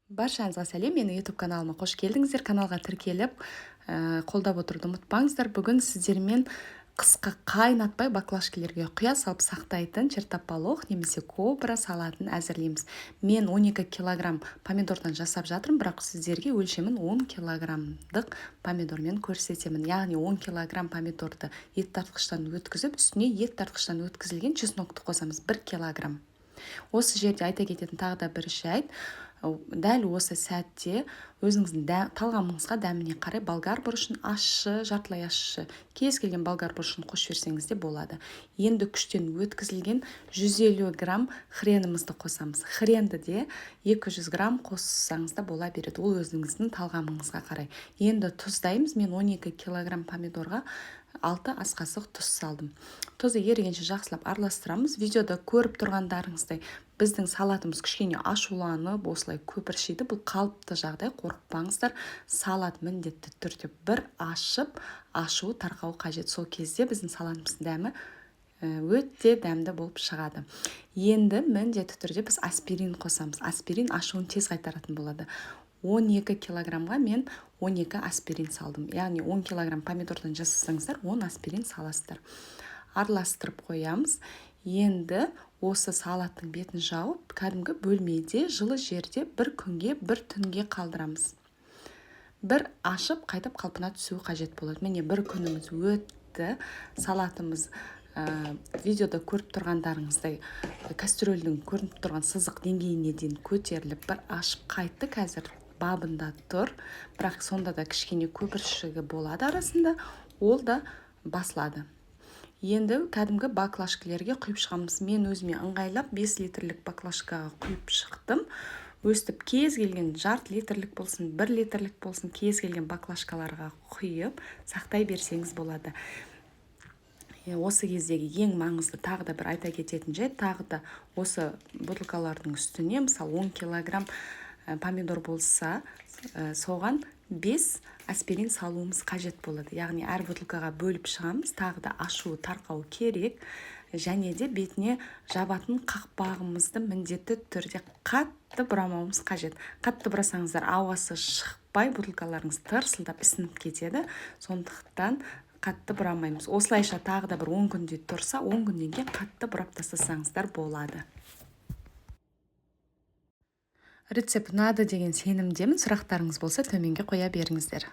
Баршаңызға сәлем! Менің YouTube каналыма қош келдіңіздер! Каналға тіркеліп, қолдап отыруды ұмытпаңыздар. Бүгін сіздермен қысқа қайнатпай, баклажкалерге құя салып сақтайтын чертополох немесе кобра салатын әзірлейміз. Мен 12 килограмм помидордан жасап жатырмын, бірақ сіздерге өлшемін 10 килограммдық помидормен көрсетемін. Яғни 10 килограмм помидорды ет тартқыштан өткізіп, үстіне ет тартқыштан өткізілген чеснокты қосамыз, 1 килограмм. Осы жерде айта кететін тағы да бір жайт: дәл осы сәтте өзіңіздің талғамыңызға, дәміне қарай болгар бұрышын, ащы, жартылай ащы, кез келген болгар бұрышын қосып жіберсеңіз де болады. Енді күштен өткізілген 150 грамм хренімізді қосамыз. Хренді де 200 грамм қоссаңыз да бола береді, ол өзіңіздің талғамыңызға қарай. Енді тұздаймыз. Мен 12 килограмм помидорға 6 ас қасық тұз салдым. Тұзы ерігенше жақсылап араластырамыз. Видеода көріп тұрғандарыңыздай, біздің салатымыз кішкене ашуланып, осылай көпіршиді. Бұл қалыпты жағдай, қорықпаңыздар. Салат міндетті түрде бір ашып, ашуы тарқауы қажет. Сол кезде біздің салатымыздың дәмі өте дәмді болып шығады. Енді міндетті түрде біз аспирин қосамыз. Аспирин ашуын тез қайтаратын болады. 12 килограммға мен 12 аспирин салдым. Яғни 10 килограмм помидордан жасасаңыздар, 10 аспирин саласыздар. Араластырып қоямыз. Енді осы салаттың бетін жауып, кәдімгі бөлмеде, жылы жерде бір күнге, бір түнге қалдырамыз. Бір ашып, қайтып қалпына түсуі қажет болады. Міне, бір күніміз өтті. Салатымыз видеода көріп тұрғандарыңыздай, кастрюльдің көрініп тұрған сызық деңгейіне дейін көтеріліп, бір ашып қайтты. Қазір бабында тұр, бірақ сонда да кішкене көпіршігі болады арасында, ол да басылады. Енді кәдімгі баклажкалерге құйып шығамыз. Мен өзіме ыңғайлап 5 литрлік баклажкаға құйып шықтым. Өстіп кез келген, жарты литрлік болсын, 1 литрлік болсын, кез келген баклажкаларға құйып сақтай берсеңіз болады. Осы кездегі ең маңызды тағы да бір айта кететін жайт: тағы да осы бутылкалардың үстіне, мысалы, 10 килограмм помидор болса, соған 5 аспирин салуымыз қажет болады. Яғни әр бутылкаға бөліп шығамыз. Тағы да ашуы тарқау керек. Және де бетіне жабатын қақпағымызды міндетті түрде қатты бұрамауымыз қажет. Қатты бұрасаңыздар, ауасы шықпай, бутылкаларыңыз тырсылдап ісініп кетеді. Сондықтан қатты бұрамаймыз. Осылайша тағы да бір 10 күндей тұрса, 10 күннен кейін қатты бұрап тастасаңыздар болады. Рецепт ұнады деген сенімдемін. Сұрақтарыңыз болса, төменге қоя беріңіздер.